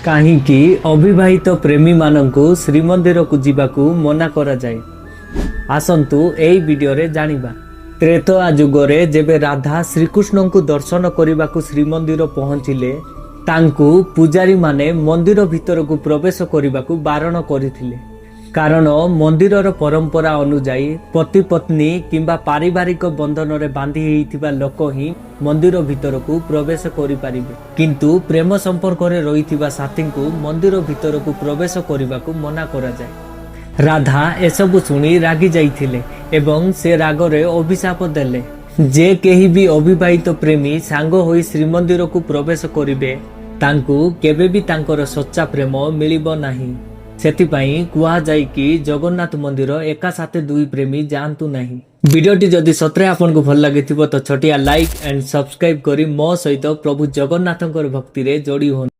କାହିଁକି ଅବିବାହିତ ପ୍ରେମୀମାନଙ୍କୁ ଶ୍ରୀମନ୍ଦିରକୁ ଯିବାକୁ ମନା କରାଯାଏ? ଆସନ୍ତୁ ଏହି ଭିଡ଼ିଓରେ ଜାଣିବା। ତ୍ରେତୟା ଯୁଗରେ ଯେବେ ରାଧା ଶ୍ରୀକୃଷ୍ଣଙ୍କୁ ଦର୍ଶନ କରିବାକୁ ଶ୍ରୀମନ୍ଦିର ପହଞ୍ଚିଲେ, ତାଙ୍କୁ ପୂଜାରୀମାନେ ମନ୍ଦିର ଭିତରକୁ ପ୍ରବେଶ କରିବାକୁ ବାରଣ କରିଥିଲେ। କାରଣ ମନ୍ଦିରର ପରମ୍ପରା ଅନୁଯାୟୀ ପତି ପତ୍ନୀ କିମ୍ବା ପାରିବାରିକ ବନ୍ଧନରେ ବାନ୍ଧି ହେଇଥିବା ଲୋକ ହିଁ ମନ୍ଦିର ଭିତରକୁ ପ୍ରବେଶ କରିପାରିବେ। କିନ୍ତୁ ପ୍ରେମ ସମ୍ପର୍କରେ ରହିଥିବା ସାଥୀଙ୍କୁ ମନ୍ଦିର ଭିତରକୁ ପ୍ରବେଶ କରିବାକୁ ମନା କରାଯାଏ। ରାଧା ଏସବୁ ଶୁଣି ରାଗି ଯାଇଥିଲେ ଏବଂ ସେ ରାଗରେ ଅଭିଶାପ ଦେଲେ ଯେ କେହି ବି ଅବିବାହିତ ପ୍ରେମୀ ସାଙ୍ଗ ହୋଇ ଶ୍ରୀମନ୍ଦିରକୁ ପ୍ରବେଶ କରିବେ, ତାଙ୍କୁ କେବେ ବି ତାଙ୍କର ସଚ୍ଚା ପ୍ରେମ ମିଳିବ ନାହିଁ। ସେଥିପାଇଁ କୁହାଯାଏ କି ଜଗନ୍ନାଥ ମନ୍ଦିର ଏକା ସାଥେ ଦୁଇ ପ୍ରେମୀ ଯାଆନ୍ତୁ ନାହିଁ। ଭିଡ଼ିଓଟି ଯଦି ସତରେ ଆପଣଙ୍କୁ ଭଲ ଲାଗିଥିବ, ତ ଛୋଟିଆ ଲାଇକ୍ ଆଣ୍ଡ ସବସ୍କ୍ରାଇବ କରି ମୋ ସହିତ ପ୍ରଭୁ ଜଗନ୍ନାଥଙ୍କର ଭକ୍ତିରେ ଯୋଡ଼ି ହୁଅନ୍ତୁ।